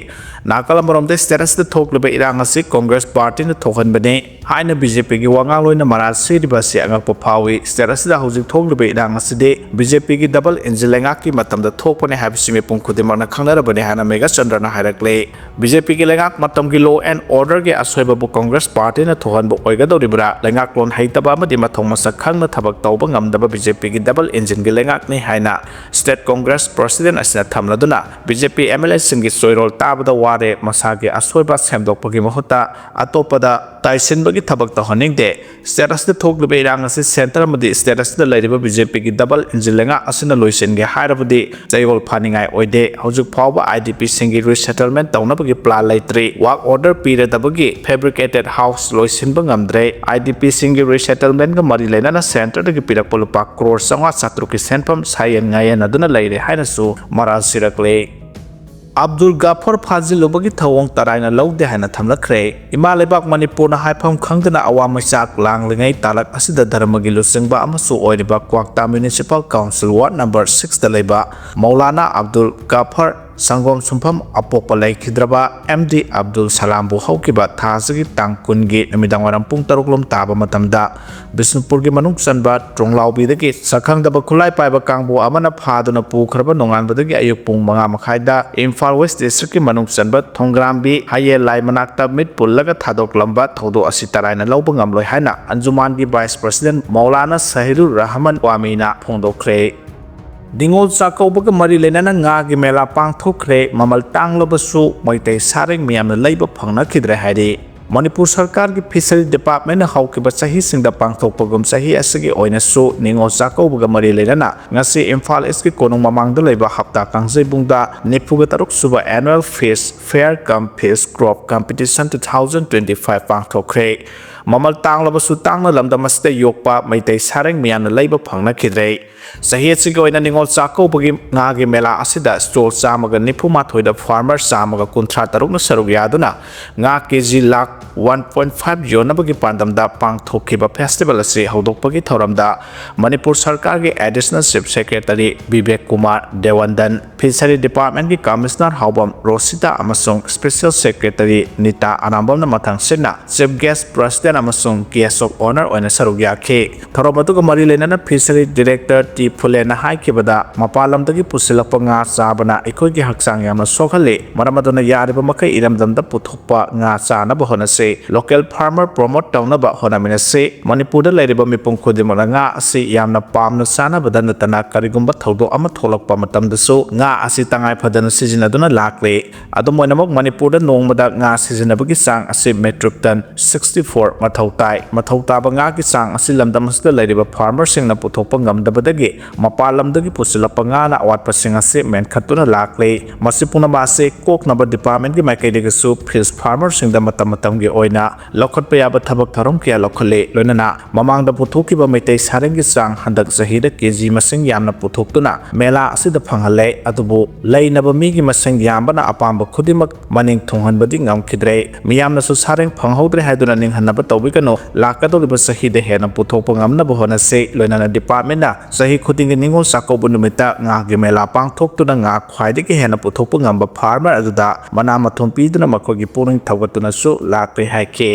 ꯅꯥꯀꯜ ꯑꯃꯔꯣꯝꯗ state ꯑꯁꯤꯗ ꯊꯣꯛꯂꯤꯕ ꯏꯔꯥꯡ ꯑꯁꯤ Congress partyꯅ ꯊꯣꯛꯍꯟꯕꯅꯤ ꯍꯥꯏꯅ BJPꯒꯤ ꯋꯥꯉꯥꯡꯂꯣꯏꯅ ꯃꯔꯥꯜ ꯁꯤꯔꯤꯕ ꯑꯁꯤ ꯑꯉꯛꯄ ꯐꯥꯎꯏ꯫ State ꯑꯁꯤꯗ ꯍꯧꯖꯤꯛ ꯊꯣꯛꯂꯤꯕ ꯏꯔꯥꯡ ꯑꯁꯤꯗꯤ BJPꯒꯤ double engine ꯂꯩꯉꯥꯛꯀꯤ ꯃꯇꯝꯗ ꯊꯣꯛꯄꯅꯤ ꯍꯥꯏꯕꯁꯤ ꯃꯤꯄꯨꯝ ꯈꯨꯗꯤꯡꯃꯛꯅ ꯈꯪꯅꯔꯕꯅꯤ ꯍꯥꯏꯅ ꯃꯦꯘꯆꯟꯗ꯭ꯔꯅ ꯍꯥꯏꯔꯛꯂꯤ꯫ BJPꯒꯤ ꯂꯩꯉꯥꯛ ꯃꯇꯝꯒꯤ law and orderꯒꯤ ꯑꯁꯣꯏꯕꯕꯨ Congress partyꯅ ꯊꯣꯛꯍꯟꯕ ꯑꯣꯏꯒꯗꯧꯔꯤꯕ꯭ꯔꯥ? ꯂꯩꯉꯥꯛꯂꯣꯟ ꯍꯩꯇꯕ ꯑꯃꯗꯤ ꯃꯊꯣꯡ ꯃꯁꯛ ꯈꯪꯅ ꯊꯕꯛ ꯇꯧꯕ ꯉꯝꯗꯕ BJPꯒꯤ double engineꯒꯤ ꯂꯩꯉꯥꯛꯅꯤ ꯍꯥꯏꯅ state Congress president ꯑꯁꯤꯅ ꯊꯝꯂꯗꯨꯅ, BJP MLAꯁꯤꯡꯒꯤ ꯆꯣꯏꯔꯣꯜ ꯇꯥꯕꯗ ꯋꯥꯔꯦ, ꯃꯁꯥꯒꯤ ꯑꯁꯣꯏꯕ ꯁꯦꯝꯗꯣꯛꯄꯒꯤ ꯃꯍꯨꯠꯇ ꯑꯇꯣꯞꯄꯗ ꯇꯥꯏꯁꯤꯟꯕꯒꯤ ꯊꯕꯛ ꯇꯧꯍꯟꯅꯤꯡꯗꯦ꯫ State ꯑꯁꯤꯗ ꯊꯣꯛꯂꯤꯕ ꯏꯔꯥꯡ ꯑꯁꯤ centre ꯑꯃꯗꯤ state ꯑꯁꯤꯗ ꯂꯩꯔꯤꯕ BJPꯒꯤ double engine ꯂꯩꯉꯥꯛ ꯑꯁꯤꯅ ꯂꯣꯏꯁꯤꯟꯒꯦ ꯍꯥꯏꯔꯕꯗꯤ ꯆꯌꯣꯜ ꯐꯥꯅꯤꯡꯉꯥꯏ ꯑꯣꯏꯗꯦ꯫ ꯍꯧꯖꯤꯛ ꯐꯥꯎꯕ IDPꯁꯤꯡꯒꯤ resettlement ꯇꯧꯅꯕꯒꯤ plan ꯂꯩꯇ꯭ꯔꯤ꯫ Work order ꯄꯤꯔꯗꯕꯒꯤ fabricated house ꯂꯣꯏꯁꯤꯟꯕ ꯉꯝꯗ꯭ꯔꯦ꯫ IDPꯁꯤꯡꯒꯤ resettlementꯒ ꯃꯔꯤ ꯂꯩꯅꯅ centreꯗꯒꯤ ꯄꯤꯔꯛꯄ ꯂꯨꯄꯥ ꯀ꯭ꯔꯣꯔ ꯆꯥꯝꯃꯉꯥ ꯆꯥꯇ꯭ꯔꯨꯛꯀꯤ ꯁꯦꯟꯐꯝ ꯁꯥꯌꯦꯟ ꯉꯥꯌꯦꯟꯅꯗꯨꯅ ꯂꯩꯔꯦ ꯍꯥꯏꯅꯁꯨ ꯃꯔꯥꯜ ꯁꯤꯔꯛꯂꯦ꯫ ꯑꯕꯗꯨꯜ ꯒꯥꯐꯔ ꯐꯥꯖꯤꯜꯂꯨꯕꯒꯤ ꯊꯧꯑꯣꯡ ꯇꯔꯥꯏꯅ ꯂꯧꯗꯦ ꯍꯥꯏꯅ ꯊꯝꯂꯛꯈ꯭ꯔꯦ꯫ ꯏꯃꯥ ꯂꯩꯕꯥꯛ ꯃꯅꯤꯄꯨꯔꯅ ꯍꯥꯏꯐꯝ ꯈꯪꯗꯅ ꯑꯋꯥ ꯃꯩꯆꯥꯛ ꯂꯥꯡꯂꯤꯉꯩ ꯇꯥꯂꯛ ꯑꯁꯤꯗ ꯙꯔꯃꯒꯤ ꯂꯨꯆꯤꯡꯕ ꯑꯃꯁꯨ ꯑꯣꯏꯔꯤꯕ ꯀ꯭ꯋꯥꯛꯇꯥ Municipal Council Ward number sixꯇ ꯂꯩꯕ ꯃꯧꯂꯥꯅꯥ ꯑꯕꯗꯨꯜ ꯒꯥꯐꯔ ꯁꯪꯒꯣꯝ ꯁꯨꯝꯐꯝ ꯑꯄꯣꯛꯄ ꯂꯩꯈꯤꯗ꯭ꯔꯕ MD ꯑꯕꯗꯨꯜ ꯁꯂꯥꯝꯕꯨ ꯍꯧꯈꯤꯕ ꯊꯥ ꯑꯁꯤꯒꯤ ꯇꯥꯡ ꯀꯨꯟꯒꯤ ꯅꯨꯃꯤꯗꯥꯡꯋꯥꯏꯔꯝ ꯄꯨꯡ ꯇꯔꯨꯛ ꯂꯣꯝ ꯇꯥꯕ ꯃꯇꯝꯗ ꯕꯤꯁꯅꯨꯄꯨꯔꯒꯤ ꯃꯅꯨꯡ ꯆꯟꯕ ꯇ꯭ꯔꯣꯡꯂꯥꯎꯕꯤꯗꯒꯤ ꯁꯛꯈꯪꯗꯕ ꯈꯨꯠꯂꯥꯏ ꯄꯥꯏꯕ ꯀꯥꯡꯕꯨ ꯑꯃꯅ ꯐꯥꯗꯨꯅ ꯄꯨꯈ꯭ꯔꯕ ꯅꯣꯡꯉꯥꯟꯕꯗꯒꯤ ꯑꯌꯨꯛ ꯄꯨꯡ ꯃꯉꯥ ꯃꯈꯥꯏꯗ ꯏꯝꯐꯥꯜ West Districtꯀꯤ ꯃꯅꯨꯡ ꯆꯟꯕ ꯊꯣꯡꯒ꯭ꯔꯥꯝꯕꯤ ꯍꯌꯦꯜ ꯂꯥꯏ ꯃꯅꯥꯛꯇ ꯃꯤꯠ ꯄꯨꯜꯂꯒ ꯊꯥꯗꯣꯛꯂꯝꯕ ꯊꯧꯗꯣꯛ ꯑꯁꯤ ꯇꯔꯥꯏꯅ ꯂꯧꯕ ꯉꯝꯂꯣꯏ ꯍꯥꯏꯅ ꯑꯟꯖꯨꯃꯥꯟꯒꯤ Vice President ꯃꯧꯂꯥꯅꯥ ꯁꯍꯤꯔꯨꯔ ꯔꯍꯃꯟ ꯋꯥꯃꯤꯅ ꯐꯣꯡꯗꯣꯛꯈ꯭ꯔꯦ꯫ ꯅꯤꯉꯣꯜ ꯆꯥꯛꯀꯧꯕꯒ ꯃꯔꯤ ꯂꯩꯅꯅ ꯉꯥꯒꯤ ꯃꯦꯂꯥ ꯄꯥꯡꯊꯣꯛꯈ꯭ꯔꯦ꯫ ꯃꯃꯜ ꯇꯥꯡꯂꯕꯁꯨ ꯃꯩꯇꯩ ꯁꯥꯔꯦꯡ ꯃꯤꯌꯥꯝꯅ ꯂꯩꯕ ꯐꯪꯅꯈꯤꯗ꯭ꯔꯦ ꯍꯥꯏꯔꯤ꯫ ꯃꯅꯤꯄꯨꯔ ꯁꯔꯀꯥꯔꯒꯤ ꯐꯤꯁꯔꯤ ꯗꯤꯄꯥꯔꯠꯃꯦꯟꯅ ꯍꯧꯈꯤꯕ ꯆꯍꯤꯁꯤꯡꯗ ꯄꯥꯡꯊꯣꯛꯄꯒꯨꯝ ꯆꯍꯤ ꯑꯁꯤꯒꯤ ꯑꯣꯏꯅꯁꯨ ꯅꯤꯉꯣꯜ ꯆꯥꯛꯀꯧꯕꯒ ꯃꯔꯤ ꯂꯩꯅꯅ ꯉꯁꯤ ꯏꯝꯐꯥꯜ ꯏꯁꯀꯤ ꯀꯣꯅꯨꯡ ꯃꯃꯥꯡꯗ ꯂꯩꯕ ꯍꯞꯇꯥ ꯀꯥꯡꯖꯩꯕꯨꯡꯗ ꯅꯤꯐꯨꯒ ꯇꯔꯨꯛ ꯁꯨꯕ Annual Fish Fair cum Fish Crop Competition two thousand twenty five ꯄꯥꯡꯊꯣꯛꯈ꯭ꯔꯦ꯫ ꯃꯃꯜ ꯇꯥꯡꯂꯕꯁꯨ ꯇꯥꯡꯅ ꯂꯝꯗꯝ ꯑꯁꯤꯗ ꯌꯣꯛꯄ ꯃꯩꯇꯩ ꯁꯥꯔꯦꯡ ꯃꯤꯌꯥꯝꯅ ꯂꯩꯕ ꯐꯪꯅꯈꯤꯗ꯭ꯔꯦ꯫ ꯆꯍꯤ ꯑꯁꯤꯒꯤ ꯑꯣꯏꯅ ꯅꯤꯉꯣꯜ ꯆꯥꯛꯀꯧꯕꯒꯤ ꯉꯥꯒꯤ ꯃꯦꯂꯥ ꯑꯁꯤꯗ ꯁ꯭ꯇꯣꯜ ꯆꯥꯝꯃꯒ ꯅꯤꯐꯨ ꯃꯥꯊꯣꯏꯗ ꯐꯥꯔꯃꯔ ꯆꯥꯝꯃꯒ ꯀꯨꯟꯊ꯭ꯔꯥ ꯇꯔꯨꯛꯅ ꯁꯔꯨꯛ ꯌꯥꯗꯨꯅ ꯉꯥ K G lakh one point five ꯌꯣꯟꯅꯕꯒꯤ ꯄꯥꯟꯗꯝꯗ ꯄꯥꯡꯊꯣꯛꯈꯤꯕ ꯐꯦꯁꯇꯤꯚꯦꯜ ꯑꯁꯤ ꯍꯧꯗꯣꯛꯄꯒꯤ ꯊꯧꯔꯝꯗ ꯃꯅꯤꯄꯨꯔ ꯁꯔꯀꯥꯔꯒꯤ additional chief secretary Bibek Kumar Dewangan, fishery ꯗꯤꯄꯥꯔꯠꯃꯦꯟꯒꯤ ꯀꯃꯤꯁꯅꯔ ꯍꯥꯎꯕꯝ ꯔꯣꯁꯤꯇꯥ ꯑꯃꯁꯨꯡ ꯁ꯭ꯄꯦꯁꯦꯜ ꯁꯦꯀ꯭ꯔꯦꯇꯔꯤ ꯅꯤꯇꯥ ꯑꯅꯥꯝꯕꯝꯅ ꯃꯊꯪꯁꯤꯠꯅ ꯆꯤꯐ ꯒꯦꯁ ꯄ꯭ꯔꯁꯤꯗꯦꯟ ꯑꯃꯁꯨꯡ ꯒꯦꯁ ꯑꯣꯐ ꯑꯣꯅꯔ ꯑꯣꯏꯅ ꯁꯔꯨꯛ ꯌꯥꯈꯤ꯫ ꯊꯧꯔꯝ ꯑꯗꯨꯒ ꯃꯔꯤ ꯂꯩꯅꯅ ꯐꯤꯁꯔꯤ ꯗꯤꯔꯦꯛꯇꯔ ꯇꯤ ꯐꯨꯂꯦꯟꯅ ꯍꯥꯏꯈꯤꯕꯗ, ꯃꯄꯥꯟ ꯂꯝꯗꯒꯤ ꯄꯨꯁꯤꯜꯂꯛꯄ ꯉꯥ ꯆꯥꯕꯅ ꯑꯩꯈꯣꯏꯒꯤ ꯍꯛꯆꯥꯡ ꯌꯥꯝꯅ ꯁꯣꯛꯍꯜꯂꯤ꯫ ꯃꯔꯝ ꯑꯗꯨꯅ ꯌꯥꯔꯤꯕ ꯃꯈꯩ ꯏꯔꯝꯗꯝꯗ ꯄꯨꯊꯣꯛꯄ ꯉꯥ ꯆꯥꯅꯕ ꯍꯣꯠꯅꯁꯤ꯫ ꯂꯣꯀꯦꯜ ꯐꯥꯔꯃꯔ ꯄ꯭ꯔꯣꯃꯣꯠ ꯇꯧꯅꯕ ꯍꯣꯠꯅꯃꯤꯟꯅꯁꯤ꯫ ꯃꯅꯤꯄꯨꯔꯗ ꯂꯩꯔꯤꯕ ꯃꯤꯄꯨꯝ ꯈꯨꯗꯤꯡꯃꯛꯅ ꯉꯥ ꯑꯁꯤ ꯌꯥꯝꯅ ꯄꯥꯝꯅ ꯆꯥꯅꯕꯗ ꯅꯠꯇꯅ ꯀꯔꯤꯒꯨꯝꯕ ꯊꯧꯗꯣꯛ ꯑꯃ ꯊꯣꯛꯂꯛꯄ ꯃꯇꯝꯗꯁꯨ ꯉꯥ ꯑꯁꯤ ꯇꯉꯥꯏ ꯐꯗꯅ ꯁꯤꯖꯤꯟꯅꯗꯨꯅ ꯂꯥꯛꯂꯤ꯫ ꯑꯗꯨꯝ ꯑꯣꯏꯅꯃꯛ, ꯃꯅꯤꯄꯨꯔꯗ ꯅꯣꯡꯃꯗ ꯉꯥ ꯁꯤꯖꯤꯟꯅꯕꯒꯤ ꯆꯥꯡ ꯑꯁꯤ metric ton sixty four ꯃꯊꯧ ꯇꯥꯏ꯫ ꯃꯊꯧ ꯇꯥꯕ ꯉꯥꯒꯤ ꯆꯥꯡ ꯑꯁꯤ ꯂꯝꯗꯝ ꯑꯁꯤꯗ ꯂꯩꯔꯤꯕ ꯐꯥꯔꯃꯔꯁꯤꯡꯅ ꯄꯨꯊꯣꯛꯄ ꯉꯝꯗꯕꯗꯒꯤ ꯃꯄꯥꯟ ꯂꯝꯗꯒꯤ ꯄꯨꯁꯤꯜꯂꯛꯄ ꯉꯥꯅ ꯑꯋꯥꯠꯄꯁꯤꯡ ꯑꯁꯤ ꯃꯦꯟꯈꯠꯇꯨꯅ ꯂꯥꯛꯂꯤ꯫ ꯃꯁꯤ ꯄꯨꯝꯅꯃꯛ ꯑꯁꯤ ꯀꯣꯛꯅꯕ ꯗꯤꯄꯥꯔꯠꯃꯦꯟꯒꯤ ꯃꯥꯏꯀꯩꯗꯒꯤꯁꯨ ꯐꯤꯁ ꯐꯥꯔꯃꯔꯁꯤꯡꯗ ꯃꯇꯝ ꯃꯇꯝꯒꯤ ꯑꯣꯏꯅ ꯂꯧꯈꯠꯄ ꯌꯥꯕ ꯊꯕꯛ ꯊꯧꯔꯝ ꯀꯌꯥ ꯂꯧꯈꯠꯂꯤ꯫ ꯂꯣꯏꯅꯅ ꯃꯃꯥꯡꯗ ꯄꯨꯊꯣꯛꯈꯤꯕ ꯃꯩꯇꯩ ꯁꯥꯔꯦꯡꯒꯤ ꯆꯥꯡ ꯍꯟꯗꯛ ꯆꯍꯤꯗ ꯀꯦꯖꯤ ꯃꯁꯤꯡ ꯌꯥꯝꯅ ꯄꯨꯊꯣꯛꯇꯨꯅ ꯃꯦꯂꯥ ꯑꯁꯤꯗ ꯐꯪꯍꯜꯂꯦ꯫ ꯑꯗꯨꯕꯨ ꯂꯩꯅꯕ ꯃꯤꯒꯤ ꯃꯁꯤꯡ ꯌꯥꯝꯕꯅ ꯑꯄꯥꯝꯕ ꯈꯨꯗꯤꯡꯃꯛ ꯃꯅꯤꯡ ꯊꯨꯡꯍꯟꯕꯗꯤ ꯉꯝꯈꯤꯗ꯭ꯔꯦ꯫ ꯃꯤꯌꯥꯝꯅꯁꯨ ꯁꯥꯔꯦꯡ ꯐꯪꯍꯧꯗ꯭ꯔꯦ ꯍꯥꯏꯗꯨꯅ ꯅꯤꯡꯍꯟꯅꯕ ꯇꯧꯕꯤꯒꯅꯨ꯫ ꯂꯥꯛꯀꯗꯧꯔꯤꯕ ꯆꯍꯤꯗ ꯍꯦꯟꯅ ꯄꯨꯊꯣꯛꯄ ꯉꯝꯅꯕ ꯍꯣꯠꯅꯁꯤ꯫ ꯂꯣꯏꯅꯅ ꯗꯤꯄꯥꯔꯠꯃꯦꯟꯅ ꯆꯍꯤ ꯈꯨꯗꯤꯡꯒꯤ ꯅꯤꯉꯣꯜ ꯆꯥꯛꯀꯧꯕ ꯅꯨꯃꯤꯠꯇ ꯉꯥꯒꯤ ꯃꯦꯂꯥ ꯄꯥꯡꯊꯣꯛꯇꯨꯅ ꯉꯥ ꯈ꯭ꯋꯥꯏꯗꯒꯤ ꯍꯦꯟꯅ ꯄꯨꯊꯣꯛꯄ ꯉꯝꯕ ꯐꯥꯔꯃꯔ ꯑꯗꯨꯗ ꯃꯅꯥ ꯃꯊꯨꯝ ꯄꯤꯗꯨꯅ ꯃꯈꯣꯏꯒꯤ ꯄꯨꯛꯅꯤꯡ ꯊꯧꯒꯠꯇꯨꯅꯁꯨ ꯂꯥꯛꯂꯦ ꯍꯥꯏꯈꯤ꯫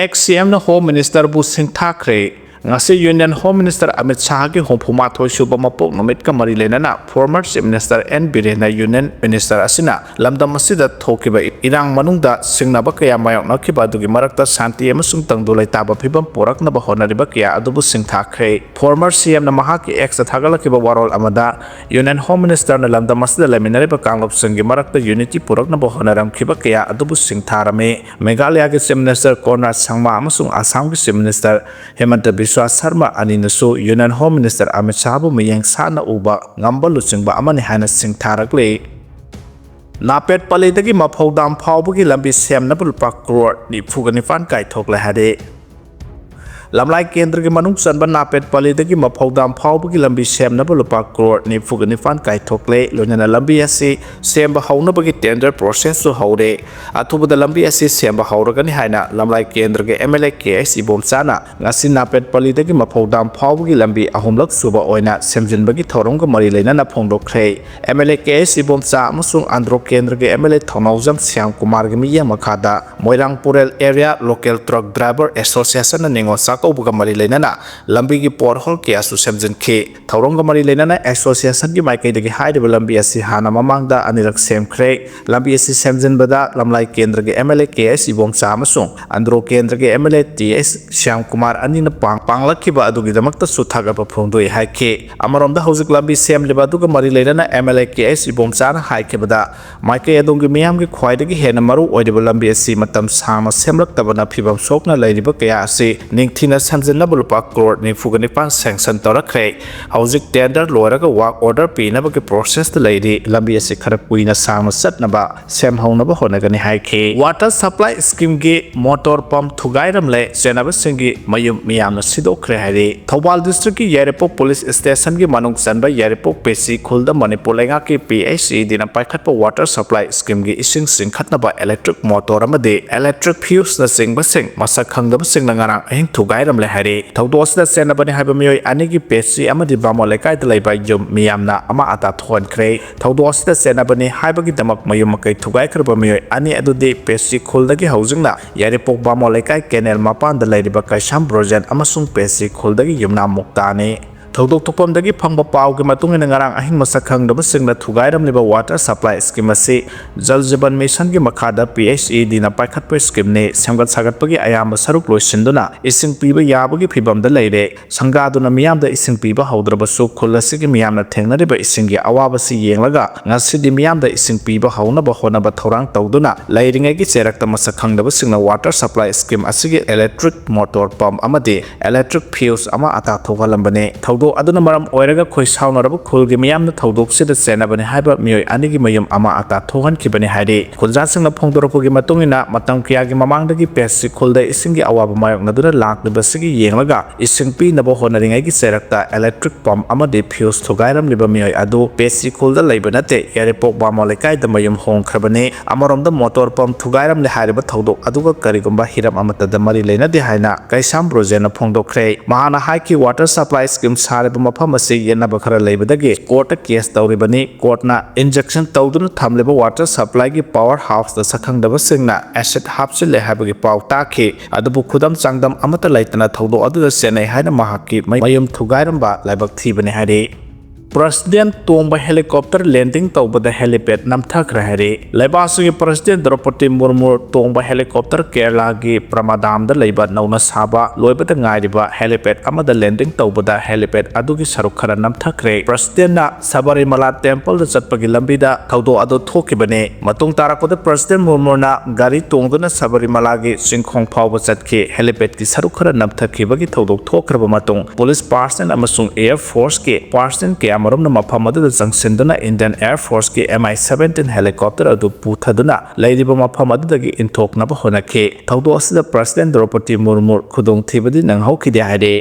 Ex-CMꯅ Home Ministerꯕꯨ ꯁꯤꯡꯊꯥꯈ꯭ꯔꯦ꯫ ꯉꯁꯤ Union Home Minister ꯑꯃꯤꯠ ꯁꯥꯍꯒꯤ ꯍꯨꯝꯐꯨ ꯃꯥꯊꯣꯏ ꯁꯨꯕ ꯃꯄꯣꯛ ꯅꯨꯃꯤꯠꯀ ꯃꯔꯤ ꯂꯩꯅꯅ former Chief Minister ꯑꯦꯟ ꯕꯤꯔꯦꯟꯅ Union Minister ꯑꯁꯤꯅ ꯂꯝꯗꯝ ꯑꯁꯤꯗ ꯊꯣꯛꯈꯤꯕ ꯏꯔꯥꯡ ꯃꯅꯨꯡꯗ ꯁꯤꯡꯅꯕ ꯀꯌꯥ ꯃꯥꯌꯣꯛꯅꯈꯤꯕ ꯑꯗꯨꯒꯤ ꯃꯔꯛꯇ ꯁꯥꯟꯇꯤ ꯑꯃꯁꯨꯡ ꯇꯪꯗꯨ ꯂꯩꯇꯥꯕ ꯐꯤꯕꯝ ꯄꯨꯔꯛꯅꯕ ꯍꯣꯠꯅꯔꯤꯕ ꯀꯌꯥ ꯑꯗꯨꯕꯨ ꯁꯤꯡꯊꯥꯈ꯭ꯔꯦ꯫ Former ꯁꯤ ꯑꯦꯝꯅ ꯃꯍꯥꯛꯀꯤ Xꯇ ꯊꯥꯒꯠꯂꯛꯈꯤꯕ ꯋꯥꯔꯣꯜ ꯑꯃꯗ Union Home Ministerꯅ ꯂꯝꯗꯝ ꯑꯁꯤꯗ ꯂꯩꯃꯤꯟꯅꯔꯤꯕ ꯀꯥꯡꯂꯨꯞꯁꯤꯡꯒꯤ ꯃꯔꯛꯇ unity ꯄꯨꯔꯛꯅꯕ ꯍꯣꯠꯅꯔꯝꯈꯤꯕ ꯀꯌꯥ ꯑꯗꯨꯕꯨ ꯁꯤꯡꯊꯥꯔꯝꯃꯤ꯫ ꯃꯦꯘꯥꯂꯌꯒꯤ Chief Minister ꯀꯣꯟꯔꯥꯗ ꯁꯪꯃꯥ ꯑꯃꯁꯨꯡ ꯑꯁꯥꯝꯒꯤ Chief Minister ꯍꯤꯃꯟꯇ ꯕꯤꯁ꯭ꯋꯥ Sharma ꯑꯅꯤꯅꯁꯨ Union Home Minister Amit ꯁꯥꯍꯕꯨ ꯃꯤꯠꯌꯦꯡ ꯁꯥꯟꯅ ꯎꯕ ꯉꯝꯕ ꯂꯨꯆꯤꯡꯕ ꯑꯃꯅꯤ ꯍꯥꯏꯅ ꯁꯤꯡꯊꯥꯔꯛꯂꯤ꯫ ꯅꯥꯄꯦꯠ ꯄꯂꯤꯗꯒꯤ ꯃꯐꯧꯗꯥꯝ ꯐꯥꯎꯕꯒꯤ ꯂꯝꯕꯤ ꯁꯦꯝꯅꯕ ꯂꯨꯄꯥ ꯀ꯭ꯔꯣꯔ ꯅꯤꯐꯨꯒ ꯅꯤꯄꯥꯟ ꯀꯥꯏꯊꯣꯛꯂꯦ ꯍꯥꯏꯔꯦ꯫ ꯂꯝꯂꯥꯏ ꯀꯦꯟꯗ꯭ꯔꯒꯤ ꯃꯅꯨꯡ ꯆꯟꯕ ꯅꯥꯄꯦꯠ ꯄꯂꯤꯗꯒꯤ ꯃꯐꯧꯗꯥꯝ ꯐꯥꯎꯕꯒꯤ ꯂꯝꯕꯤ ꯁꯦꯝꯅꯕ ꯂꯨꯄꯥ ꯀ꯭ꯔꯣꯔ ꯅꯤꯐꯨꯒ ꯅꯤꯄꯥꯟ ꯀꯥꯏꯊꯣꯛꯂꯦ꯫ ꯂꯣꯏꯅꯅ ꯂꯝꯕꯤ ꯑꯁꯤ ꯁꯦꯝꯕ ꯍꯧꯅꯕꯒꯤ tender processꯁꯨ ꯍꯧꯔꯦ꯫ ꯑꯊꯨꯕꯗ ꯂꯝꯕꯤ ꯑꯁꯤ ꯁꯦꯝꯕ ꯍꯧꯔꯒꯅꯤ ꯍꯥꯏꯅ ꯂꯝꯂꯥꯏ ꯀꯦꯟꯗ꯭ꯔꯒꯤ M L A K H ꯏꯕꯣꯝꯆꯥꯅ ꯉꯁꯤ ꯅꯥꯄꯦꯠ ꯄꯂꯤꯗꯒꯤ ꯃꯐꯧꯗꯥꯝ ꯐꯥꯎꯕꯒꯤ ꯂꯝꯕꯤ ꯑꯍꯨꯝꯂꯛ ꯁꯨꯕ ꯑꯣꯏꯅ ꯁꯦꯝꯖꯤꯟꯕꯒꯤ ꯊꯧꯔꯝꯒ ꯃꯔꯤ ꯂꯩꯅꯅ ꯐꯣꯡꯗꯣꯛꯈ꯭ꯔꯦ꯫ M L A K H Ibomcha ꯑꯃꯁꯨꯡ ꯑꯟꯗ꯭ꯔꯣ ꯀꯦꯟꯗ꯭ꯔꯒꯤ M L A Thounaojam Shyam ꯀꯨꯃꯥꯔꯒꯤ ꯃꯤꯠꯌꯦꯡ ꯃꯈꯥꯗ Moirang Purel area local truck driver ꯑꯦꯁꯣꯁꯤꯌꯦꯁꯟꯅ ꯅꯤꯉꯣꯜ ꯆꯥꯛꯀꯧꯕꯒ ꯃꯔꯤ ꯂꯩꯅꯅ ꯂꯝꯕꯤꯒꯤ ꯄꯣꯠꯍꯣꯜ ꯀꯌꯥꯁꯨ ꯁꯦꯝꯖꯤꯟꯈꯤ꯫ ꯊꯧꯔꯝꯒ ꯃꯔꯤ ꯂꯩꯅꯅ ꯑꯦꯁꯣꯁꯤꯌꯦꯁꯟꯒꯤ ꯃꯥꯏꯀꯩꯗꯒꯤ ꯍꯥꯏꯔꯤꯕ ꯂꯝꯕꯤ ꯑꯁꯤ ꯍꯥꯟꯅ ꯃꯃꯥꯡꯗ ꯑꯅꯤꯔꯛ ꯁꯦꯝꯈ꯭ꯔꯦ꯫ ꯂꯝꯕꯤ ꯑꯁꯤ ꯁꯦꯝꯖꯤꯟꯕꯗ ꯂꯝꯂꯥꯏ ꯀꯦꯟꯗ꯭ꯔꯒꯤ M L A K H Ibomcha ꯑꯃꯁꯨꯡ ꯑꯟꯗ꯭ꯔꯣ ꯀꯦꯟꯗ꯭ꯔꯒꯤ M L A T H Shyam Kumar ꯑꯅꯤꯅ ꯄꯥꯡ-, ꯄꯥꯡꯂꯛꯈꯤꯕ ꯑꯗꯨꯒꯤꯗꯃꯛꯇꯁꯨ ꯊꯥꯒꯠꯄ ꯐꯣꯡꯗꯣꯛꯏ ꯍꯥꯏꯈꯤ꯫ ꯑꯃꯔꯣꯝꯗ ꯍꯧꯖꯤꯛ ꯂꯝꯕꯤ ꯁꯦꯝꯂꯤꯕ ꯑꯗꯨꯒ ꯃꯔꯤ ꯂꯩꯅꯅ M L A K H ꯏꯕꯣꯝꯆꯥꯅ ꯍꯥꯏꯈꯤꯕꯗ, ꯃꯥꯏꯀꯩ ꯑꯗꯣꯝꯒꯤ ꯃꯤꯌꯥꯝꯒꯤ ꯈ꯭ꯋꯥꯏꯗꯒꯤ ꯍꯦꯟꯅ ꯃꯔꯨ ꯑꯣꯏꯔꯤꯕ ꯂꯝꯕꯤ ꯑꯁꯤ ꯃꯇꯝ ꯁꯥꯡꯅ ꯁꯦꯝꯂꯛꯇꯕꯅ ꯐꯤꯕꯝ ꯁꯣꯛꯅ ꯂꯩꯔꯤꯕ ꯀꯌꯥ ꯑꯁꯤ ꯅꯤꯡꯊꯤꯅ ꯁꯦꯝꯖꯤꯟꯅꯕ ꯂꯨꯄꯥ ꯀ꯭ꯔꯣꯔ ꯅꯤꯐꯨꯒ ꯅꯤꯄꯥꯟ sanction ꯇꯧꯔꯛꯈ꯭ꯔꯦ꯫ ꯍꯧꯖꯤꯛ tender ꯂꯣꯏꯔꯒ work order ꯄꯤꯅꯕꯒꯤ processꯇ ꯂꯩꯔꯤ꯫ ꯂꯝꯕꯤ ꯑꯁꯤ ꯈꯔ ꯀꯨꯏꯅ ꯁꯥꯡꯅ ꯆꯠꯅꯕ ꯁꯦꯝꯍꯧꯅꯕ ꯍꯣꯠꯅꯒꯅꯤ ꯍꯥꯏꯈꯤ꯫ Water supply schemeꯒꯤ motor pump ꯊꯨꯒꯥꯏꯔꯝꯂꯦ, ꯆꯦꯟꯅꯕꯁꯤꯡꯒꯤ ꯃꯌꯨꯝ ꯃꯤꯌꯥꯝꯅ ꯁꯤꯗꯣꯛꯈ꯭ꯔꯦ ꯍꯥꯏꯔꯤ꯫ ꯊꯧꯕꯥꯜ districtꯀꯤ ꯌꯥꯏꯔꯤꯄꯣꯛ police stationꯒꯤ ꯃꯅꯨꯡ ꯆꯟꯕ ꯌꯥꯏꯔꯤꯄꯣꯛ ꯄꯦꯁꯤ ꯈꯨꯜꯗ ꯃꯅꯤꯄꯨꯔ ꯂꯩꯉꯥꯛꯀꯤ P H E Dꯅ ꯄꯥꯏꯈꯠꯄ water supply schemeꯒꯤ ꯏꯁꯤꯡ ꯆꯤꯡꯈꯠꯅꯕ electric motor ꯑꯃꯗꯤ electric fuseꯅꯆꯤꯡꯕꯁꯤꯡ ꯃꯁꯛ ꯈꯪꯗꯕꯁꯤꯡꯅ ꯉꯔꯥꯡ ꯑꯍꯤꯡ ꯊꯨꯒꯥꯏ ꯍꯥꯏꯔꯝꯂꯦ ꯍꯥꯏꯔꯤ꯫ ꯊꯧꯗꯣꯛ ꯑꯁꯤꯗ ꯆꯦꯟꯅꯕꯅꯤ ꯍꯥꯏꯕ ꯃꯤꯑꯣꯏ ꯑꯅꯤꯒꯤ ꯄꯦꯁꯤ ꯑꯃꯗꯤ ꯕꯥꯃꯣꯟ ꯂꯩꯀꯥꯏꯗ ꯂꯩꯕ ꯌꯨꯝ ꯃꯤꯌꯥꯝꯅ ꯑꯃ ꯑꯇꯥ ꯊꯣꯛꯍꯟꯈ꯭ꯔꯦ꯫ ꯊꯧꯗꯣꯛ ꯑꯁꯤꯗ ꯆꯦꯟꯅꯕꯅꯤ ꯍꯥꯏꯕꯒꯤꯗꯃꯛ ꯃꯌꯨꯝ ꯃꯀꯩ ꯊꯨꯒꯥꯏꯈ꯭ꯔꯕ ꯃꯤꯑꯣꯏ ꯑꯅꯤ ꯑꯗꯨꯗꯤ ꯄꯦꯁꯤ ꯈꯨꯜꯗꯒꯤ ꯍꯧꯖꯤꯡꯅ ꯌꯥꯏꯔꯤꯄꯣꯛ ꯕꯥꯃꯣꯟ ꯂꯩꯀꯥꯏ ꯀꯦꯅꯦꯜ ꯃꯄꯥꯟꯗ ꯂꯩꯔꯤꯕ ꯀꯩꯁꯥꯝ ꯕ꯭ꯔꯣꯖꯦꯟ ꯑꯃꯁꯨꯡ ꯄꯦꯁꯤ ꯈꯨꯜꯗꯒꯤ ꯌꯨꯝꯅꯥꯝ ꯃꯨꯛꯇꯥꯅꯤ꯫ ꯊꯧꯗꯣꯛ ꯊꯣꯛꯐꯝꯗꯒꯤ ꯐꯪꯕ ꯄꯥꯎꯒꯤ ꯃꯇꯨꯡ ꯏꯟꯅ, ꯉꯔꯥꯡ ꯑꯍꯤꯡ ꯃꯁꯛ ꯈꯪꯗꯕꯁꯤꯡꯅ ꯊꯨꯒꯥꯏꯔꯝꯂꯤꯕ ꯋꯥꯇꯔ ꯁꯄ꯭ꯂꯥꯏ ꯁ꯭ꯀꯤꯝ ꯑꯁꯤ ꯖꯜ ꯖꯤꯕꯟ ꯃꯤꯁꯟꯒꯤ ꯃꯈꯥꯗ ꯄꯤ ꯑꯩꯆ ꯏ ꯗꯤꯅ ꯄꯥꯏꯈꯠꯄ ꯁ꯭ꯀꯤꯝꯅꯤ꯫ ꯁꯦꯝꯒꯠ ꯁꯥꯒꯠꯄꯒꯤ ꯑꯌꯥꯝꯕ ꯁꯔꯨꯛ ꯂꯣꯏꯁꯤꯟꯗꯨꯅ ꯏꯁꯤꯡ ꯄꯤꯕ ꯌꯥꯕꯒꯤ ꯐꯤꯚꯝꯗ ꯂꯩꯔꯦ꯫ ꯁꯪꯒꯥꯗꯨꯅ ꯃꯤꯌꯥꯝꯗ ꯏꯁꯤꯡ ꯄꯤꯕ ꯍꯧꯗ꯭ꯔꯕꯁꯨ, ꯈꯨꯜ ꯑꯁꯤꯒꯤ ꯃꯤꯌꯥꯝꯅ ꯊꯦꯡꯅꯔꯤꯕ ꯏꯁꯤꯡꯒꯤ ꯑꯋꯥꯕꯁꯤ ꯌꯦꯡꯂꯒ ꯉꯁꯤꯗꯤ ꯃꯤꯌꯥꯝꯗ ꯏꯁꯤꯡ ꯄꯤꯕ ꯍꯧꯅꯕ ꯍꯣꯠꯅꯕ ꯊꯧꯔꯥꯡ ꯇꯧꯗꯨꯅ ꯂꯩꯔꯤꯉꯩꯒꯤ ꯆꯩꯔꯛꯇ ꯃꯁꯛ ꯈꯪꯗꯕꯁꯤꯡꯅ ꯋꯥꯇꯔ ꯁꯄ꯭ꯂꯥꯏ ꯁ꯭ꯀꯤꯝ ꯑꯁꯤꯒꯤ ꯏꯂꯦꯛꯇ꯭ꯔꯤꯛ ꯃꯣꯇꯣꯔ ꯄꯝꯞ ꯑꯃꯗꯤ ꯏꯂꯦꯛꯇ꯭ꯔꯤꯛ ꯐ꯭ꯌꯨꯁ ꯑꯃ ꯑꯇꯥ ꯊꯣꯛꯍꯜꯂꯝꯕꯅꯤ꯫ ꯊꯧꯗꯣꯛ ꯑꯗꯨꯅ ꯃꯔꯝ ꯑꯣꯏꯔꯒ ꯈꯣꯏ ꯁꯥꯎꯅꯔꯕ ꯈꯨꯜꯒꯤ ꯃꯤꯌꯥꯝꯅ ꯊꯧꯗꯣꯛꯁꯤꯗ ꯆꯦꯟꯅꯕꯅꯤ ꯍꯥꯏꯕ ꯃꯤꯑꯣꯏ ꯑꯅꯤꯒꯤ ꯃꯌꯨꯝ ꯑꯃ ꯑꯇꯥ ꯊꯣꯛꯍꯟꯈꯤꯕꯅꯤ ꯍꯥꯏꯔꯤ꯫ ꯈꯨꯟꯖꯥꯁꯤꯡꯅ ꯐꯣꯡꯗꯣꯔꯛꯄꯒꯤ ꯃꯇꯨꯡ ꯏꯟꯅ, ꯃꯇꯝ ꯀꯌꯥꯒꯤ ꯃꯃꯥꯡꯗꯒꯤ ꯄꯦꯁꯤ ꯈꯨꯜꯗ ꯏꯁꯤꯡꯒꯤ ꯑꯋꯥꯕ ꯃꯥꯌꯣꯛꯅꯗꯨꯅ ꯂꯥꯛꯂꯤꯕꯁꯤꯒꯤ ꯌꯦꯡꯂꯒ ꯏꯁꯤꯡ ꯄꯤꯅꯕ ꯍꯣꯠꯅꯔꯤꯉꯩꯒꯤ ꯆꯩꯔꯛꯇ ꯏꯂꯦꯛꯇ꯭ꯔꯤꯛ ꯄꯝꯞ ꯑꯃꯗꯤ ꯐ꯭ꯌꯨꯁ ꯊꯨꯒꯥꯏꯔꯝꯂꯤꯕ ꯃꯤꯑꯣꯏ ꯑꯗꯨ ꯄꯦꯁꯤ ꯈꯨꯜꯗ ꯂꯩꯕ ꯅꯠꯇꯦ, ꯌꯥꯏꯔꯤꯄꯣꯛ ꯕꯥꯃꯣꯟ ꯂꯩꯀꯥꯏꯗ ꯃꯌꯨꯝ ꯍꯣꯡꯈ꯭ꯔꯕꯅꯤ꯫ ꯑꯃꯔꯣꯝꯗ ꯃꯣꯇꯣꯔ ꯄꯝꯞ ꯊꯨꯒꯥꯏꯔꯝꯂꯦ ꯍꯥꯏꯔꯤꯕ ꯊꯧꯗꯣꯛ ꯑꯗꯨꯒ ꯀꯔꯤꯒꯨꯝꯕ ꯍꯤꯔꯝ ꯑꯃꯠꯇꯗ ꯃꯔꯤ ꯂꯩꯅꯗꯦ ꯍꯥꯏꯅ ꯀꯩꯁꯥꯝ ꯕ꯭ꯔꯣꯖꯦꯟꯅ ꯐꯣꯡꯗꯣꯛꯈ꯭ꯔꯦ꯫ ꯃꯍꯥꯛꯅ ꯍꯥꯏꯈꯤ, ꯋꯥꯇꯔ ꯁꯄ꯭ꯂꯥꯏ ꯁ꯭ꯀꯤꯝ ꯁꯥꯔꯤꯕ ꯃꯐꯝ ꯑꯁꯤ ꯌꯦꯠꯅꯕ ꯈꯔ ꯂꯩꯕꯗꯒꯤ ꯀꯣꯔꯠꯇ ꯀꯦꯁ ꯇꯧꯔꯤꯕꯅꯤ꯫ ꯀꯣꯔꯠꯅ ꯏꯟꯖꯦꯛꯁꯟ ꯇꯧꯗꯨꯅ ꯊꯝꯂꯤꯕ ꯋꯥꯇꯔ ꯁꯄ꯭ꯂꯥꯏꯒꯤ ꯄꯥꯋꯔ ꯍꯥꯎꯁꯇ ꯁꯛꯈꯪꯗꯕꯁꯤꯡꯅ ꯑꯦꯁꯤꯗ ꯍꯥꯞꯆꯤꯜꯂꯦ ꯍꯥꯏꯕꯒꯤ ꯄꯥꯎ ꯇꯥꯈꯤ꯫ ꯑꯗꯨꯕꯨ ꯈꯨꯗꯝ ꯆꯥꯡꯗꯝ ꯑꯃꯠꯇ ꯂꯩꯇꯅ ꯊꯧꯗꯣꯛ ꯑꯗꯨꯗ ꯆꯦꯟꯅꯩ ꯍꯥꯏꯅ ꯃꯍꯥꯛꯀꯤ ꯃꯌꯨꯝ ꯊꯨꯒꯥꯏꯔꯝꯕ ꯂꯥꯏꯕꯛ ꯊꯤꯕꯅꯤ ꯍꯥꯏꯔꯤ꯫ ꯄ꯭ꯔꯁꯤꯗꯦꯟ ꯇꯣꯡꯕ ꯍꯦꯂꯤꯀꯣꯞꯇꯔ ꯂꯦꯟꯗꯤꯡ ꯇꯧꯕꯗ ꯍꯦꯂꯤꯄꯦꯗ ꯅꯝꯊꯈ꯭ꯔꯦ ꯍꯥꯏꯔꯤ꯫ ꯂꯩꯕꯥꯛ ꯑꯁꯤꯒꯤ ꯄ꯭ꯔꯁꯤꯗꯦꯟ ꯗ꯭ꯔꯧꯄꯗꯤ ꯃꯨꯔꯃꯨ ꯇꯣꯡꯕ ꯍꯦꯂꯤꯀꯣꯞꯇꯔ ꯀꯦꯔꯂꯥꯒꯤ ꯄ꯭ꯔꯃꯥꯗꯥꯝꯗ ꯂꯩꯕ ꯅꯧꯅ ꯁꯥꯕ ꯂꯣꯏꯕꯗ ꯉꯥꯏꯔꯤꯕ ꯍꯦꯂꯤꯄꯦꯗ ꯑꯃꯗ ꯂꯦꯟꯗꯤꯡ ꯇꯧꯕꯗ ꯍꯦꯂꯤꯄꯦꯗ ꯑꯗꯨꯒꯤ ꯁꯔꯨꯛ ꯈꯔ ꯅꯝꯊꯈ꯭ꯔꯦ꯫ ꯄ꯭ꯔꯁꯤꯗꯦꯟꯅ ꯁꯕꯔꯤꯃꯂꯥ ꯇꯦꯝꯄꯜꯗ ꯆꯠꯄꯒꯤ ꯂꯝꯕꯤꯗ ꯊꯧꯗꯣꯛ ꯑꯗꯨ ꯊꯣꯛꯈꯤꯕꯅꯤ꯫ ꯃꯇꯨꯡ ꯇꯥꯔꯛꯄꯗ ꯄ꯭ꯔꯁꯤꯗꯦꯟ ꯃꯨꯔꯃꯨꯅ ꯒꯥꯔꯤ ꯇꯣꯡꯗꯨꯅ ꯁꯕꯔꯤꯃꯂꯥꯒꯤ ꯆꯤꯡꯈꯣꯡ ꯐꯥꯎꯕ ꯆꯠꯈꯤ꯫ ꯍꯦꯂꯤꯄꯦꯗꯀꯤ ꯁꯔꯨꯛ ꯈꯔ ꯅꯝꯊꯈꯤꯕꯒꯤ ꯊꯧꯗꯣꯛ ꯊꯣꯛꯈ꯭ꯔꯕ ꯃꯇꯨꯡ, ꯄꯨꯂꯤꯁ ꯄꯥꯔꯁꯅꯦꯜ ꯑꯃꯁꯨꯡ ꯑꯦꯌꯔ ꯐꯣꯔꯁꯀꯤ ꯄꯥꯔꯁꯅꯦꯜ ꯀꯌꯥꯃꯔꯨꯝꯅ ꯃꯐꯝ ꯑꯗꯨꯗ ꯆꯪꯁꯤꯟꯗꯨꯅ ꯏꯟꯗꯤꯌꯟ ꯑꯦꯌꯔ ꯐꯣꯔꯁꯀꯤ ꯑꯦꯝ ꯑꯥꯏ ꯁꯚꯦꯟꯇꯤꯟ ꯍꯦꯂꯤꯀꯣꯞꯇꯔ ꯑꯗꯨ ꯄꯨꯊꯗꯨꯅ ꯂꯩꯔꯤꯕ ꯃꯐꯝ ꯑꯗꯨꯗꯒꯤ ꯏꯟꯊꯣꯛꯅꯕ ꯍꯣꯠꯅꯈꯤ꯫ ꯊꯧꯗꯣꯛ ꯑꯁꯤꯗ ꯄ꯭ꯔꯁꯤꯗꯦꯟ ꯗ꯭ꯔꯧꯄꯗꯤ ꯃꯨꯔꯃꯨ ꯈꯨꯗꯣꯡꯊꯤꯕꯗꯤ ꯅꯪꯍꯧꯈꯤꯗꯦ ꯍꯥꯏꯔꯤ꯫